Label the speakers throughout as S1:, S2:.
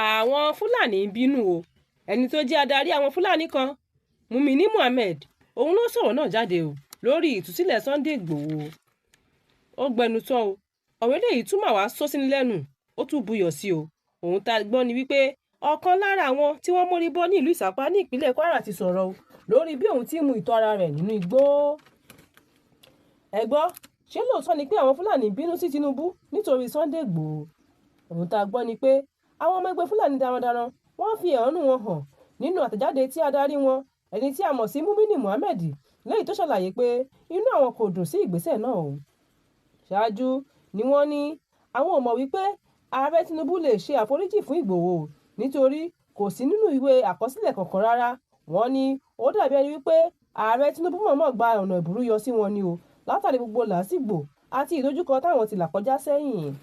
S1: Àwọn Fúlàní ń bínú o. Ẹni tó jẹ́ adarí àwọn Fúlàní kan, Mumini Mohammed, òun ló sọ̀rọ̀ náà jáde o lórí ìtúsílẹ̀ Sunday Igboho. Ó gbẹnu tán o, ọ̀rọ̀ eléyìí tún mà wá sọ sí ni lẹ́nu, ó tún buyọ̀ sí o. Ohun tá a gbọ́ ni wípé ọ̀kan lára àwọn tí wọ́n mórí bọ́ ní ìlú Ìsàpá ní ìpínlẹ̀ Kwara ti sọ̀rọ̀ o lórí bí òun ti ń mu ìtọ̀ ara rẹ̀ nínú igbó. Ẹ gbọ́, ṣé lóòótọ́ ni pé àwọn Fúlàní bínú sí Tinubu nítorí Sunday Igboho? Ohun tá a gbọ́ ni pé àwọn ọmọ ẹgbẹ́ Fúlàní darandaran wọ́n fi ẹ̀hónú wọn hàn nínú àtẹ̀jáde tí adarí wọn, ẹni tí a mọ̀ sí Mumini Mohammed, lẹ́yìn tó ṣàlàyé pé inú àwọn kò dùn sí ìgbésẹ̀ náà o. Ṣáájú ni wọ́n ní àwọn ò mọ̀ wípé ààrẹ Tinubu lè ṣe àforíjì fún Ìgbòho nítorí kò sí nínú ìwé àkọsílẹ̀ kankan rárá. Wọ́n ní ó dàbí ẹni wípé ààrẹ Tinubu mọ̀ọ́mọ̀ gba ọ̀nà ẹ̀bùrú yọ sí wọn ni o látàrí gbogbo làásìgbò àti ìdojúkọ táwọn ti là kọjá sẹ́yìn.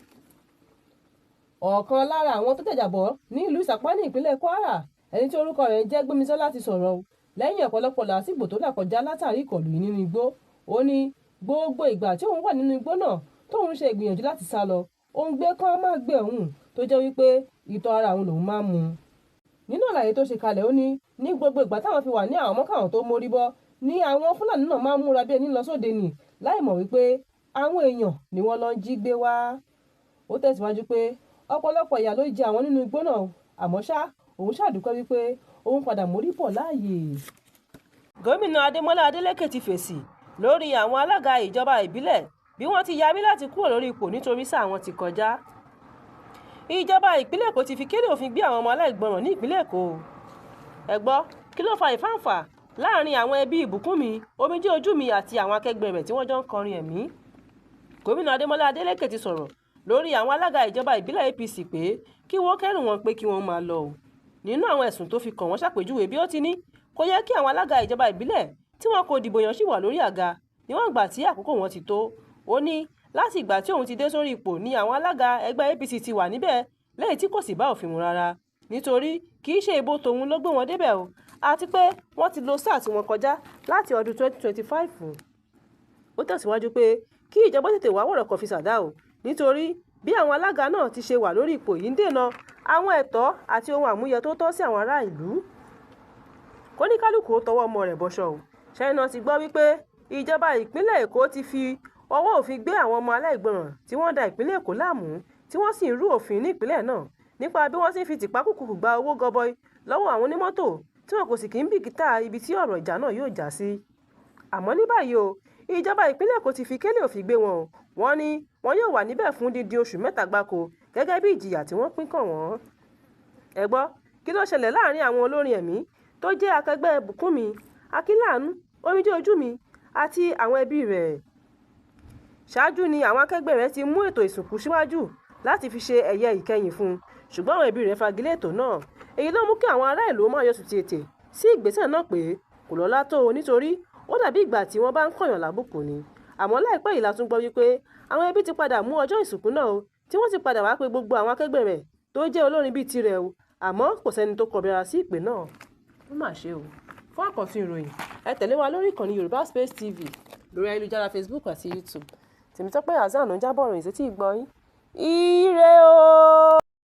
S1: Ọ̀kan lára àwọn tó jàjàbọ́ ní ìlú Ìsàpá ní ìpínlẹ̀ Kwara, ẹni tí orúkọ rẹ̀ ń jẹ́ Gbémisọ́lá ti sọ̀rọ̀ o lẹ́yìn ọ̀pọ̀lọpọ̀ làásìgbò tó là kọjá látàrí ìkọlù yìí nínú igbó. Ó ní gbogbo ìgbà tí òun wà nínú igbó náà tóun ṣe ìgbìyànjú láti sá lọ, òǹgbẹ kan máa gbé òun tó jẹ́ wípé ìtọ̀ ara òun lòun máa ń mu. Nínú àlàyé tó ṣe kalẹ̀, ó ní ní gbogbo ìgbà táwọn fi wà ní àwọn káwọn tó mórí bọ́ ni àwọn Fúlàní náà máa ń múra bí ẹni lọ sóde nì láì mọ̀ wípé àwọn èèyàn ni wọ́n lọ ń jí gbé wá. Ó tẹ̀síwájú pé ọ̀pọ̀lọpọ̀ ìyà ló jẹ àwọn nínú igbó náà, àmọ́ ṣá òun ṣàdúpẹ́ wípé òun padà mórí bọ̀ láàyè. Gómìnà Adémọ́lá Adélékè ti fèsì lórí àwọn alága ìjọba ìbílẹ̀ bí wọ́n ti yarí láti kúrò lórí ipò nítorí sáà wọn ti kọjá. Ìjọba ìpínlẹ̀ Èkó ti fi kélé òfin gbé àwọn ọmọ aláìgbọràn ní ìpínlẹ̀ Èkó. Ẹ gbọ́, kí ló fa ìfáǹfà láàrin àwọn ẹbí Ìbùkúnmi, Omijé Ojúmi àti àwọn akẹgbẹ́ rẹ̀ tí wọ́n jọ ń kọrin ẹ̀mí? Gómìnà Adémọ́lá Adélékè ti sọ̀rọ̀ lórí àwọn alága ìjọba ìbílẹ̀ APC pé kí wọ́n kẹ́rù wọn pé kí wọ́n máa lọ o. Nínú àwọn ẹ̀sùn tó fi kàn wọ́n ṣàpèjúwe bí ó ti ní kò yẹ kí àwọn alága ìjọba ìbílẹ̀ tí wọn kò dìbò yàn ṣì wà lórí àga níwọ̀n ìgbà tí àkókò wọn ti tó. Ó ní láti ìgbà tí òun ti dé sórí ipò ni àwọn alága ẹgbẹ́ APC ti wà níbẹ̀ lẹ́yìn tí kò sì bá òfin mu rárá nítorí kì í ṣe ìbò tòun ló gbé wọn débẹ̀ o, àti pé wọ́n ti lo sáà tí wọ́n kọjá láti ọdún 2025. Ó tẹ̀síwájú pé kí ìjọba tètè wá wọ̀rọ̀kọ̀ fi ṣàdá o nítorí bí àwọn alága náà ti ṣe wà lórí ipò yìí ń dènà àwọn ẹ̀tọ́ àti ohun àmúyẹ tó tọ́ sí àwọn ará ìlú. Kóníkálukú ó tọwọ́ ọmọ rẹ̀ bọṣọ o. Ṣẹ́yìn náà ti gbọ́ wípé ìjọba ìpínlẹ̀ Èkó ti fi ọwọ́ òfin gbé àwọn ọmọ aláìgbọràn tí wọ́n da ìpínlẹ̀ Èkó láàmú tí wọ́n sì ń rú òfin ní ìpínlẹ̀ náà nípa bí wọ́n ti ń fi tìpákùkù gba owó gọbọi lọ́wọ́ àwọn onímọ́tò tí wọn kò sì kí ń bìkítà ibi tí ọ̀rọ̀ ìjà náà yóò já sí. Àmọ́ ní báyìí o, ìjọba ìpínlẹ̀ Èkó ti fi kélé òfin gbé wọn o. Wọ́n ní wọn yóò wà níbẹ̀ fún dídí oṣù 3 gbáko gẹ́gẹ́ bí ìjìyà tí wọ́n pín kàn wọ́n. Ẹ gbọ́, kí ló ṣẹlẹ̀ láàrin àwọn olórin ẹ̀mí tó jẹ́ akẹgbẹ́ Bùkúnmi, Akínláàánú, Omijé Ojúmi àti àwọn ẹbí rẹ̀? Ṣáájú ni àwọn akẹgbẹ́ rẹ̀ ti mú ètò ìsìnkú síwájú láti fi ṣe ẹ̀yẹ ìkẹyìn fún un, ṣùgbọ́n àwọn ẹbí rẹ̀ fagilé ètò náà. Èyí ló mú kí àwọn ará ìlú máa yọ̀sùn ètè sí ìgbésẹ̀ náà pé kò lọ́lá tó o nítorí ó dàbí ìgbà tí wọ́n bá ń kọ̀yàn lábùkù ni. Àmọ́ láìpẹ́ yìí la tún gbọ́ wípé àwọn ẹbí ti padà mú ọjọ́ ìsìnkú náà o, tí wọ́n sì padà wá pé gbogbo àwọn akẹgbẹ́ rẹ̀ tó jẹ́ olórin bíi tirẹ̀ o, àmọ́ kò sẹ́ni tó kọbi ara sí ìpè náà. Ó mà ṣe o. Fún àkọ́tún ìròyìn, ẹ tẹ̀lé wa lórí ìkànnì Yorùbá Space TV lórí ayélujára Facebook àti YouTube. Tèmítọ́pẹ́ Hasan ló ń jábọ̀ ìròyìn sétí ìgbọ́ yín. Ire o!